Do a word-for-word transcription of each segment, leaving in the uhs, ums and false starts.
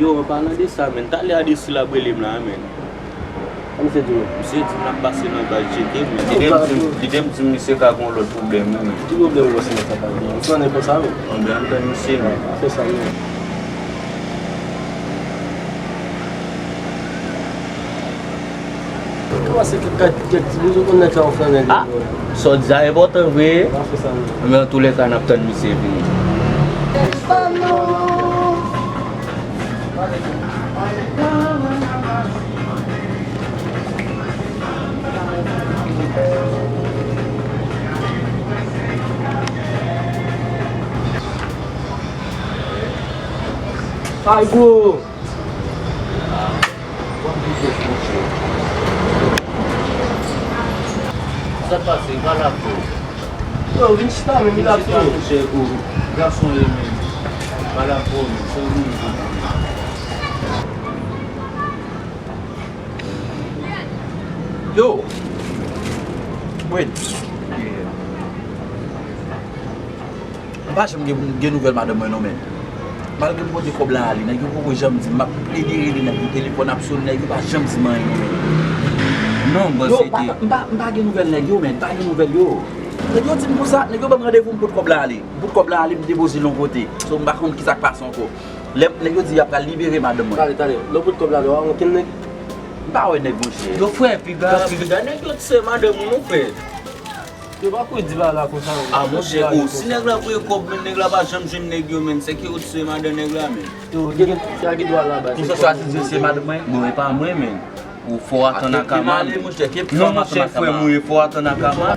Yo, an palan de sa, menn, talè a Desi l ap rele m la, menn. Sa misye di w? Misye di m l ap pase nan baz tcheke, menn. Li te m di m, li te m di m misye ka gen yon lòt pwoblèm, wi, menn. Ki pwoblèm ou wè se nan sa pa gen? Ou konnen konsa, menn. Anben, ann tann misye, menn. Fè sa, menn. Kòman se kèk, kèk, kèk ti bouzou konn nèg sa yo fè nèg yo? Ah, sa w di a enpòtan vre. Pa fè sa, non. Men antoulèka, n ap tann misye vini. Ay, gwo! Sa k pase? Pale ak yo. Yo, vin chita, men, vin chita, monchè, o, gason ye, men. Pale ak yo, men. Se ou menm ki yo. Wait. M pa janm gen, gen nouvèl madanm mwen non, men. Malgre m pote kòb la ale, nèg yo poko janm di m, m ap plede rele nèg yo, telefòn ap sone, nèg yo pa janm di m anyen non, men. Non, bòs, se te. M pa, m pa gen nouvèl nèg yo, men, m pa gen nouvèl yo. Nèg yo di m konsa, nèg yo ban m randevou, m pot kòb la ale. M pot kòb la ale, m depoze l yon kote. So, m pa konn kisa k pase ankò. Lè nèg yo di y ap pral libere madanm mwen. Tande, tande, lè w pot kòb la ale, w pa wè okenn nèg? M pa wè nèg, monchè. Yo, frè, piga, piga nèg yo tse madanm ou, non, frè. Yo pa kwè di bagay la konsa, non. Ah, monchè, o, si nèg la voye kòb, men nèg la pa janm jwenn nèg yo, men, se ki yo tse madanm nèg la, men. Yo, gen, gen, sa ki dwa la, ba, se kòb. Ou chwazi di se madanm mwen? Bon, e pa mwen, men. Ou fò atann ak Ama. Non, monchè, frè m, ou ye fò atann ak Ama.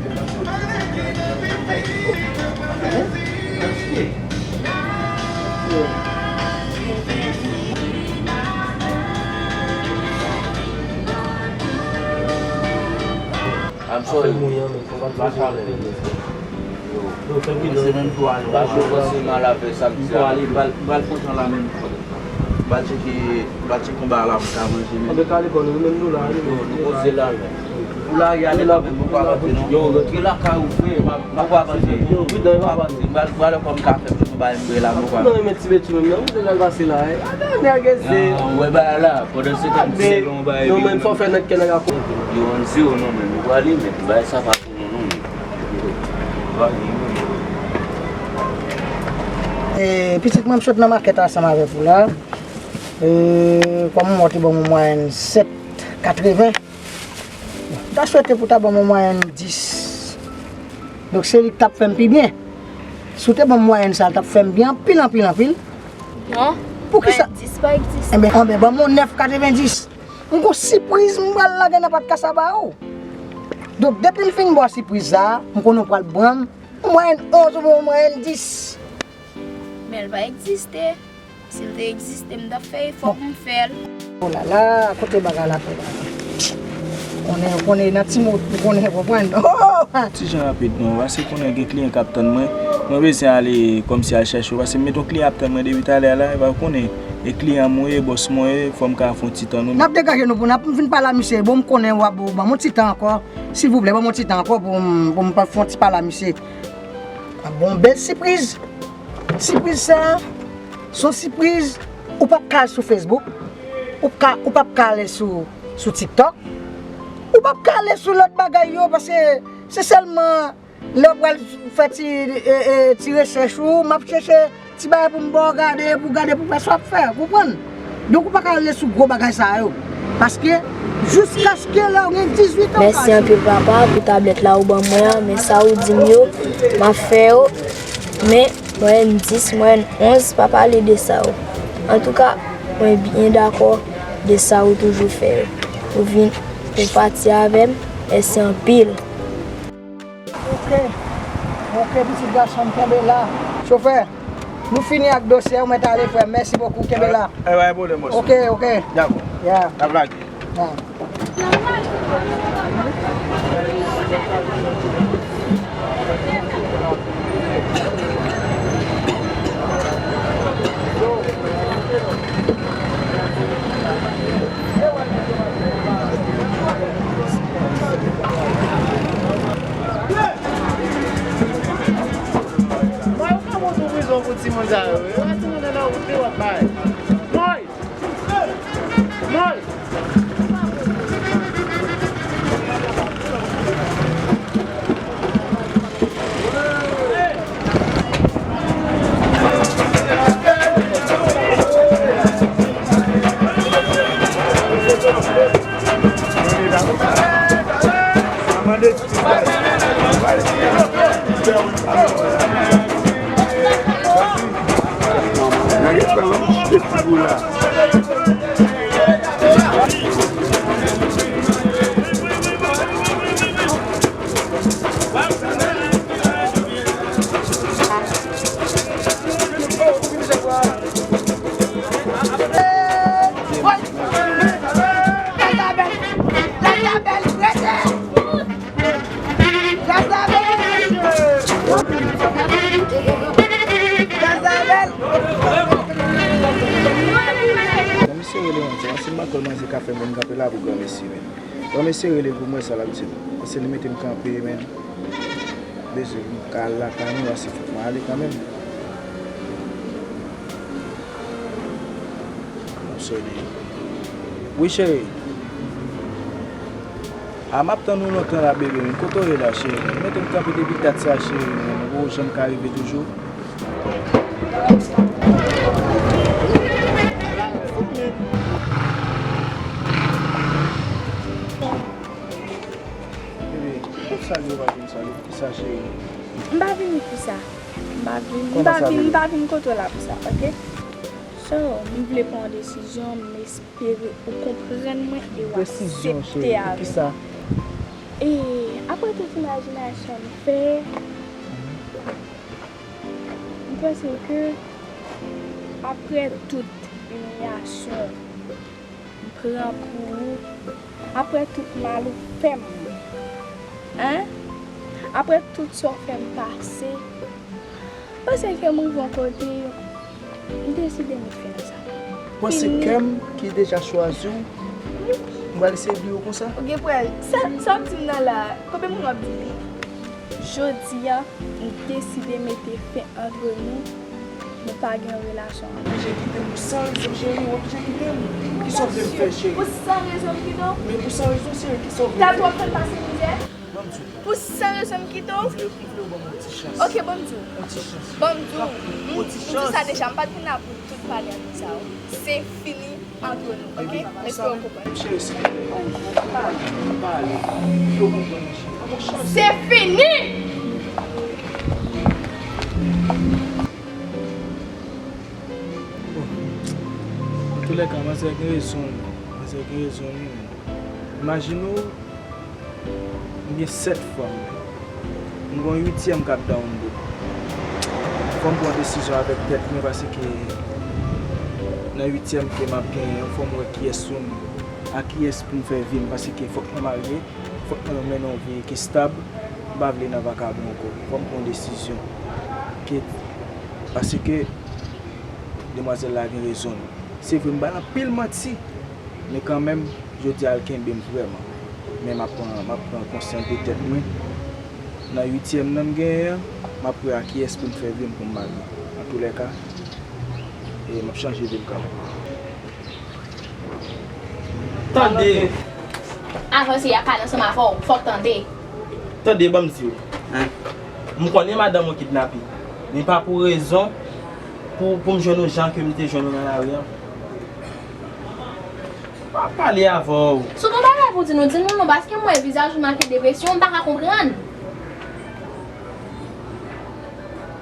I'm sorry. Ba, yo panse m al avè sa m di a. M pral, m pral pran tan la menm. M pral tcheke, m pral tcheke yon bagay la pou m ka manje menm. Anben, kale kò nou, nou menm nou la, nou. Yo, nou poze la menm. Ou la, y ale la menm, ou pa rantre non. Yo, rantre lakay ou, frè, m ap, m ap avanse. Yo, pridan, yo pa avanse. M pral, m pral wè kòman m ka fè pou m bay m bwè la, m pa. Non, men ti Beti menm, non, ou te pral pase la, eh. Adan, nèg ese. Ah, ou wè bagay la, pandan se tan, m ti nèg la, yon bagay. Yo, menm fò fè nèg kè nèg a. Yo, ann zewo non, men, nou prale, men, bagay sa pa. E, pitit mwen, m sot nan makèt ansanm avèk ou la. E, kòm ou te ban mwen mwayèn sèt katreven, m ta swete pou w ta ban mwen mwayèn dis. Donk, se li k t ap fè m pi byen. Si w te ban m mwayèn sa a, l t ap fè m byen anpil, anpil, anpil. Non, poukisa? Mwayèn dis pa egziste. Enben, enben, ban m yon nèf katrevendis. M gon sipriz m pral lage nan pat kasa ba ou. Donk, depi m fin ba w sipriz sa a, m konnen w pral pran m. Mwayèn onz oubyen mwayèn dis. Men l pa egziste. Si l te egziste, m t ap fè efò pou m fè l. Oh la la, kote bagay la fè la? Konnen, konnen, nan ti mo, konnen, konprann. Oh! Ti jan rapid non, paske konnen gen kliyan k ap tann mwen. Mwen bezwen ale kòmsi al chèche yo, paske m met yon kliyan ap tann mwen depi talè a la, epi w konnen, e kliyan mwen ye, bòs mwen ye, fò m ka fè yon ti tan non. N ap degaje nou pou n ap vin pale a misye. Bon, m konnen w ap ban m yon ti tan ankò. Silvouplè, ban m yon ti tan ankò pou m, pou m pa fè yon ti pale a misye. Bon, bèl sipriz. Sipriz sa, se yon sipriz ou p ap ka al sou Facebook, ou p ka, ou p ap ka ale sou, sou TikTok, ou p ap ka ale sou lòt bagay yo, paske se sèlman lè w pral fè ti, e, e, ti rechèch ou, m ap chèche ti bagay pou m ba w gade, pou w gade pou w wè sa w ap fè, ou konprann? Donk, ou pa ka rele sou gwo bagay sa yo. Paske, jiskaske lè w gen dizuit an, ou ka. Mèsi anpil, papa, pou tablèt la ou ban mwen an, men sa ou di m yo, m ap fè yo, men mwayèn dis, mwayèn onz, pa pale de sa yo. Antouka, mwen byen dakò de sa ou toujou fè yo. Ou vin, ou pati avè m, mèsi anpil. Ok. Ok, pitit gason m, kenbe la. Chofè, nou fini ak dosye a, ou mèt ale, frè m. Mèsi bokou, kenbe la. Eh, pa gen pwoblèm, bòs. Ok, ok. Dakò. Ya. N ap lage. Ya. Mwen, yo ka moute prizon pou timoun sa yo. Yo ka timoun nan wout li w ap bay. Mwen! Granmesi rele mwen, se paske m pa kwè manzè ka fè moun kanpe la pou granmesi, men. Granmesi rele pou mwen, sa l ap di m. Paske li mete m kanpe, men. Bezwen m ka al lakay mwen, paske fòk mwen ale kanmenm. M ap sone. Wi, cheri. A, m ap tann ou lontan la, bebe. Men kote w ye la, cheri? Ou mete m kanpe depi dat sa, cheri. Men ou janm ka rive toujou. Bebe, ou salye, ou pa vin salye. Poukisa, cheri? M pa vini pou sa. M pa vin, m Kòman pa sa, vin, m bebe? Pa vin kote w la pou sa, oke? So, m vle pran yon desizyon, m espere ou konprann mwen e w aksepte avè m. Desizyon, cheri, poukisa? E, apre tout imajinasyon m fè, m panse ke apre tout imiyasyon m pran pou ou, apre tout mal ou fè m, en? Apre tout sa w fè m pase, m panse ke m rive yon kote, m deside met fen nan sa. Panse kè m ki deja chwazi w, m pral sèvi w konsa? Ou gen pwen, sa, sa w ap di m nan la, konbyen moun w ap di li? Jodi a, m deside mete fen antre nou, nou pa gen relasyon ankò. Oblije kite m pou san rezon, cheri, w oblije kite m. Kisa w vle m fè, cheri? Pou san rezon m kite w? Men pou san rezon, cheri, kisa w vle m fè? Gade w ap fè m pase mizè? Ban m di w. Pou san rezon m kite w? M vle, m vle w ban m yon ti chans. Oke, ban m di w. Yon ti chans. Ban m di w. M di w sa deja, m pa t vin la pou tout pale ak moun sa yo. Se fini. Antre nou, oke? M espere w konprann. Cheri, silvouplè. Pale. Yo konprann, cheri. Ban m yon chans. Se fini! Bon. Antoulèka, manzè gen rezon. Manzè gen rezon, wi, men. Imajine w, M gen sèt fanm. M gen yon uityèm k ap download. Fò m pran desizyon avèk tèt mwen, paske nan uityèm ke m ap genyen an, fò m wè kiyès sou m, a kiyès pou m fè vi m, paske fòk mwen marye, fòk mwen mennen yon vi ki stab. M pa vle nan vakabon ankò. Fò m pran desizyon. Ke, paske demwazèl la gen rezon l. Se vre, m ba l anpil manti, men kanmenm, jodi a, l kenbe m vrèman. Men m ap pran, m ap pran konsyans de tèt mwen. Nan uityèm nan m genyen an, m ap wè a kiyès pou m fè vi m pou m marye. Antoulèka, e m ap chanje vi m kanmenm. Tande! Avan se y ap pale ansanm avè w, fò w tande. Tande, ban m di w. Hein? M konnen madanm ou kidnape, men pa pou rezon pou, pou m jwenn ou jan ke m te jwenn ou nan lari an. Pa pale avè w. Si w gen bagay pou di nou, di nou non, paske m wè vizaj ou make depresyon, m pa ka konprann.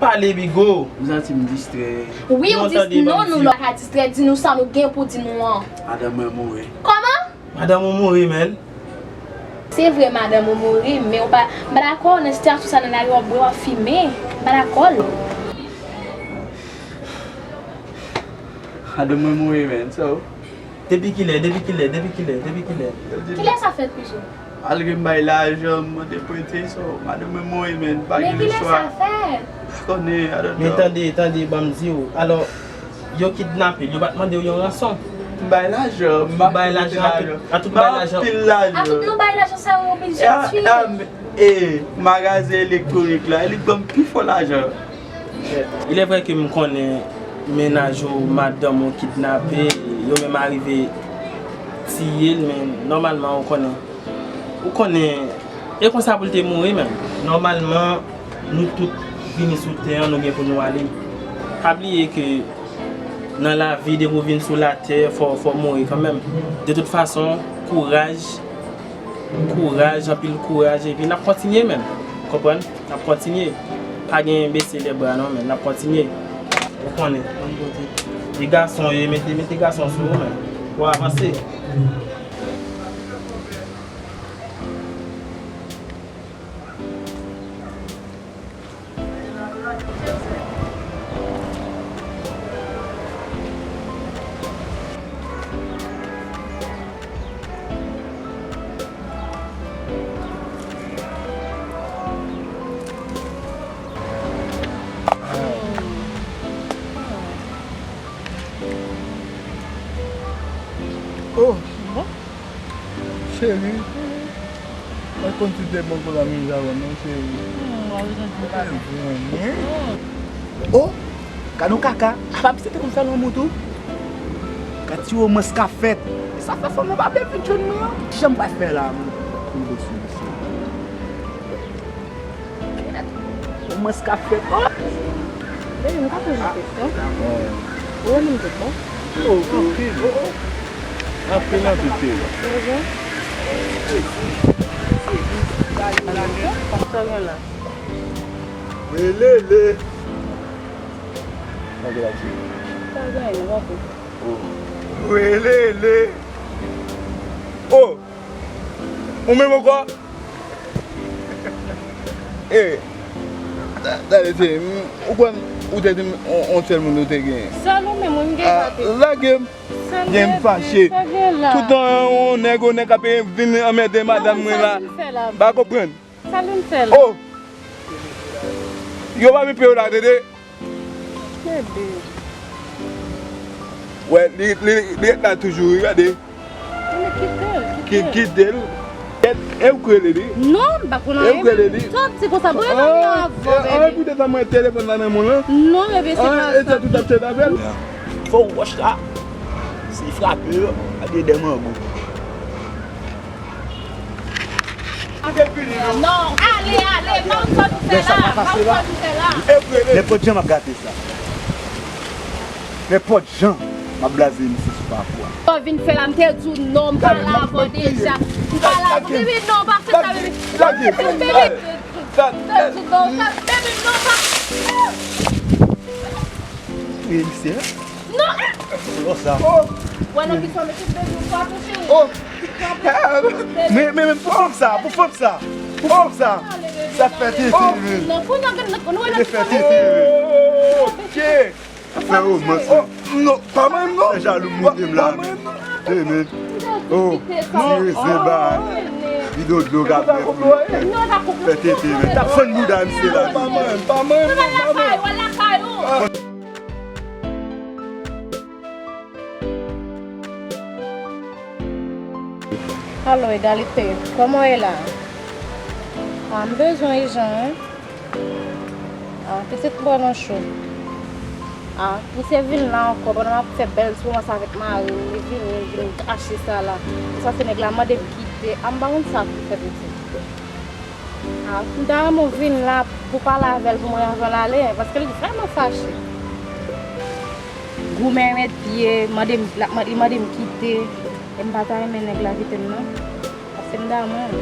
Pale, Bigo. M santi m distrè. Wi, ou dis-, non, nou pa ka distrè, di nou sa nou gen pou di nou an. Madanm mwen mouri. Kòman? Madanm ou mouri, menn. Se vre, madanm ou mouri, men ou pa, m pa dakò nan sitiyasyon sa nan lari w ap bwè, w ap fimen. M pa dakò l. Madanm mwen mouri, menn, so. Depi kilè, depi kilè, depi kilè, depi kilè? Kilè sa fèt, pito? Malgre m bay lajan, m mande prete, so, madanm mwen mouri, menn, pa gen lechwa. Men kilè sa fèt? M pa konnen, I don't know. Men tande, tande, ban m di w. Alò, yo kidnape l, yo pa t mande w yon ranson? M bay lajan, m ap bay lajan, a tout, a tout bay lajan. Anpil lajan. A tout nou bay lajan sa yo, oblije tire. E, magazen elektwonik la, li ban m pi fò lajan. Il est vrai que m konnen mennaj ou, madanm ou kidnape, yo menm arive tiye l, men nòmalman ou konnen, ou konnen, e konsa pou l te mouri menm. Nòmalman, nou tout vini sou tè an, nou gen pou nou ale. Pa bliye ke nan lavi, depi w vin sou latè, fò, fò w mouri kanmenm. De tout fason, kouraj, kouraj, anpil kouraj, epi n ap kontinye menm. Konprann? N ap kontinye. Pa gen bese lè bra non, men n ap kontinye. Ou konnen. Bon kote. E gason ye, mete, mete gason sou ou menm. Pou avanse. Oh, cheri. Mwen konn si te bon pou la menm jan avè m, non, cheri. Mwen, oh, gad yon kaka. Apa misye te konn fè lanmou tou? Gad ti womans k ap fèt. E sa fè fanm nan pa vle vin jwenn mwen an. Kijan m pral fè la, m tonbe sou misye? Womans k ap fèt. Oh! Baby, m ka poze w kesyon? Ou renmen m tout bon? Oh, anpil. Anpil, anpil, cheri. Sa w gen la? Welele. Sa w gen la, cheri? Sa w gen la, papi? Oh. Welele. Oh! Ou menm ankò? Eh, ta-, tande, se, m, ou konn, ou te di m, on, on sèl moun ou te genyen. Sèl ou menm, wi, m gen. Ah, lage m. Gen m fache. Toutan on nèg, on nèg ap vin anmède madanm mwen la. M pa konprann. Sa l vin fè la? Oh! Yo pa vin peye w la, tande? Kenbe. Wè, li, li, li ret la toujou, wi, gade. Men kite l, kite l. Kite l. E, e ou k rele li? Non, m pa konn anyen. E ou k rele li? Tòt, se konsa, mwen nan avè w, bebe. Anyen pou de tan mwen telefòn la nan men w lan. Non, bebe, se pa sa. E sa tout ap fèt avè l. Fò wòch la, si frape yo, ap de dè mango. Non, ale, ale, pa konn sa nou fè la, pa konn sa nou fè la. Nenpòt jan m ap gate sa. Nenpòt jan m ap blaze misye sou pakou a. Sa w vin fè la, m te di w non, m pale avè w deja. M pale avè w, bebe, non, pa fè sa, bebe. Bebe, bebe, non, pa. Bebe, non, pa. Misye. Non! Lò sa. Wè nan ki sa mete bebe ou pa touche. Oh! Men, men, men pou fanm sa, pou fanm sa. Pou fanm sa. Sa fè tete, men. Non, pou nou gen nou wè nan ki sa mete. Ok. Fè romans. Oh, non, pa mwen non. Fè jalou moute m la. Pa mwen non. Hey, men. Oh, tire se ba. Bidon dlo k ap mèt. Fè tete, men. T ap fann bouda misye la. Pa mwen, pa mwen non, pa mwen. Alo, Egalite, kòman w ye la? Ah, m bezwen w ijan, wi. Ah, pitit m pran nan cho. Ah, misye vin la ankò, pandan m ap fè bèl ti romans avèk mari m, li vini, li vin kache sa la. Sa se nèg la mande m kite. Ah, m pa konn sa pou fè pitit. Ah, m ta renmen w vin la pou pale avè l, pou m rantre l ale, paske l vrèman fache. Goumen met pye, mande m, l ap mande, li mande m kite, e m pa ta renmen nèg la kite m non. Paske m damou l.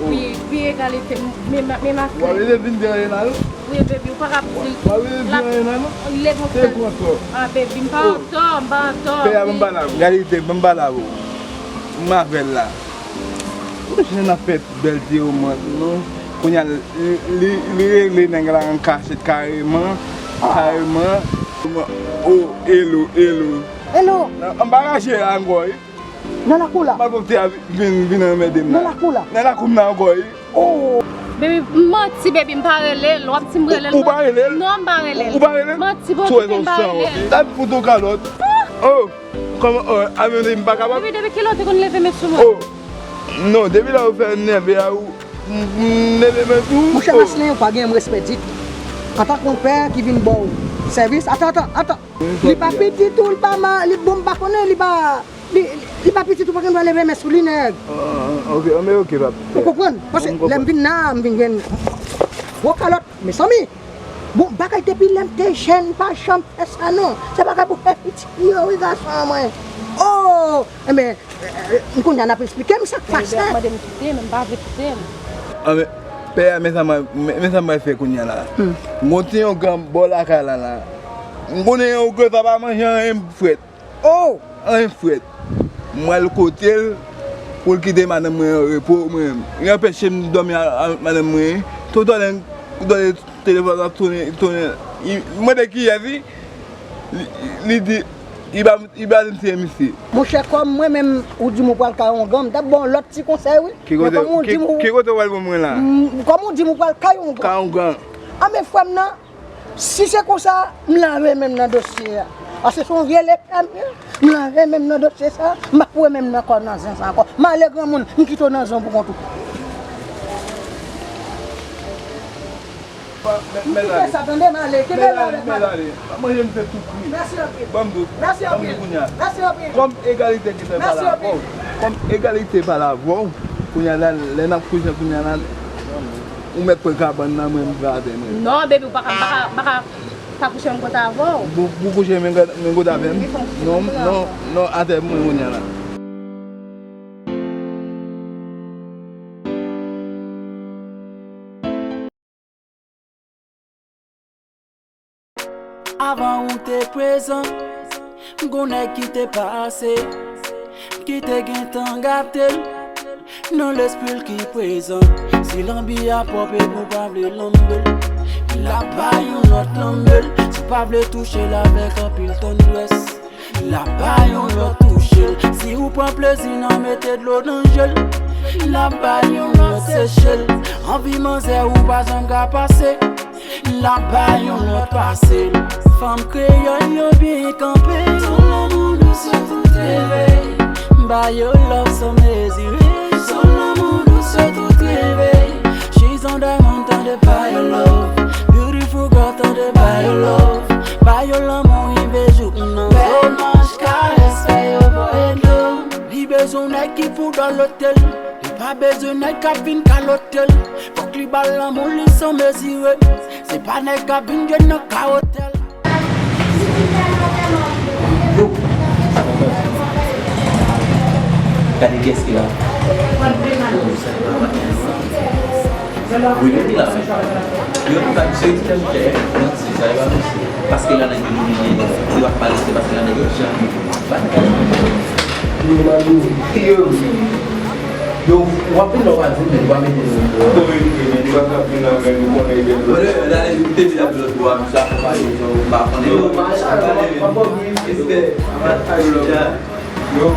Wi, wi, Egalite, men, men, men ma fè. W ap rele vin dèyè la, non? Wi, baby, ou pa ka di. W ap rele vin dèyè la, non? Li konsa. Se konsa. Ah, baby, m pa antò, m pa antò. Pè a, ban m pale avè w. Egalite, ban m pale avè w. M avè l la. Ou jwenn n ap fè bèl ti romans, non? Kounye a, li, li, li rele nèg la an kachèt kareman, kareman. Oh, hello, hello. Hello. M pa rache la ankò, wi. Nan lakou la. Malpwòpte a vin, vin anmède m la. Nan lakou la. Nan lakou m nan ankò, wi. Oh. Baby, manti, baby, m pa rele l. W ap di m rele l. Ou pa rele l? Non, m pa rele l. Ou pa rele l? Manti, Bondye, m pa rele l. Dad fout ou kalòt. Oh, kòman, oh, a vle di m pa kapab? Baby, depi kilè w te konn leve men sou mwen? Oh, non, depi lè ou fè nève a, ou, m, m leve men sou ou. Monchè, Maslin, ou pa gen respè ditou. Antanke yon pè ki vin ba w sèvis, atann, atann, atann. Li pa pitit ou, li pa ma-, li, bon, m pa konnen, li pa, li, li pa pitit ou, pa gen dwa leve men sou li, nèg. Ah, ah, ok, ah, men ok, pap. Ou konprann? Paske lè m vin la, m vin jwenn gwo kalòt, mezanmi. Bon, bagay depi lè m te jèn, m pa janm fè sa, non. Se bagay pou fè pitit yo, wi, gason an mwen. Oh! Enben, eh, eh, kounye a n ap esplike m sa k pase. Mwen mande m kite, men m pa vle kite l. Anben, pè a, men sa m, men, men sa m pral fè kounye a la. M gon ti yon gran bò lakay la la. M konnen yon gran sa pa manje anyen frèt. Oh! Anyen frèt. M pral kote l pou l kite madanm mwen an repo, mwen. Li anpeche m dòmi a, a madanm mwen. Tout talè, tout talè telefòn la tonnen, tonnen. Li mande kiyès li, li, li di, li ba, li ba m se misye. Monchè, kòm mwen menm, ou di m ou pral kay yon gran, m t ap ba w lòt ti konsèy, wi. Ki kote, ki, ki kote w pral ban mwen la? Kòm ou di m ou pral kay yon gran. Kay yon gran. Anben, frè m nan, si se konsa, m lave men m nan dosye a. Paske se yon vye lepè m ye. M lave men m nan dosye sa, m p ap wè men m nan kò nan zen sa ankò. M ale granmoun, m kite w nan zen w pou kont ou. M kite sa, tande, m ale. Kenbe la avèk mwen. Pa manje m fè tou kri. Mèsi anpil. Ban m di w, ban m di w kounye a. Mèsi anpil. Kòm egalite gentan pale avè w, kòm egalite pale avè w, kounye a la, lè n ap koze kounye a la, ou mèt pran kabann nan, mwen m pran atè mwen. Non, baby, ou pa ka, m pa ka, m pa ka pa kouche menm kote avè w. Pou, pou kouche menm kote, menm kote avè m? Non, non, non, atè mwen kounye a la. Avan ou te prezan, gon nèg ki te pase, ki te gentan gate l. Nan lespri l ki prezan, si lanbi a pwòp epi w pa vle lanbe l, l ap bay yon lòt lanbe l. Si w pa vle touche l avèk anpil tandrès, l ap bay yon lòt touche l. Si ou pran plezi nan mete dlo nan je l, l ap bay yon lòt seche l. Anvi manzè ou pa janm ka pase, l ap bay yon lòt pase l. Fanm kreyòl yo byen kanpe. Son lanmou dous sou tout reve. Ba yo love san mezire. Son lanmou dous sou tout reve. She's on diamond, tande ba yo love. Beautiful girl, tande ba yo love. Ba yo lanmou rive jouk nan zomaj, karès fè yo voye dlo. Li bezwen nèg ki pou dòl lotel. Li pa bezwen nèg k ap vin kalote l. Fòk li ba l lanmou li san mezire. Se pa nèg k ap vin jwe nan ka otèl. Gade kiyès ki la. Wi, men ki la, men. Yo, se ti tèm kè, non, se sa, e pa mèsi. Paske la nèg yo, yo, yo, yo pa pale, se paske la nèg yo, jan. Yo, yo, w ap vin la, w ap vin, men w ap mete nou. Wi, wi, men li pa ka vin la, men nou konnen li gen dlo. Bon, lè, lè, lè, li te di l ap vin lòt bò a, misye akonpaye, jan w pa konnen. Yo, machallah, w ap, w ap vin, respè. Yo.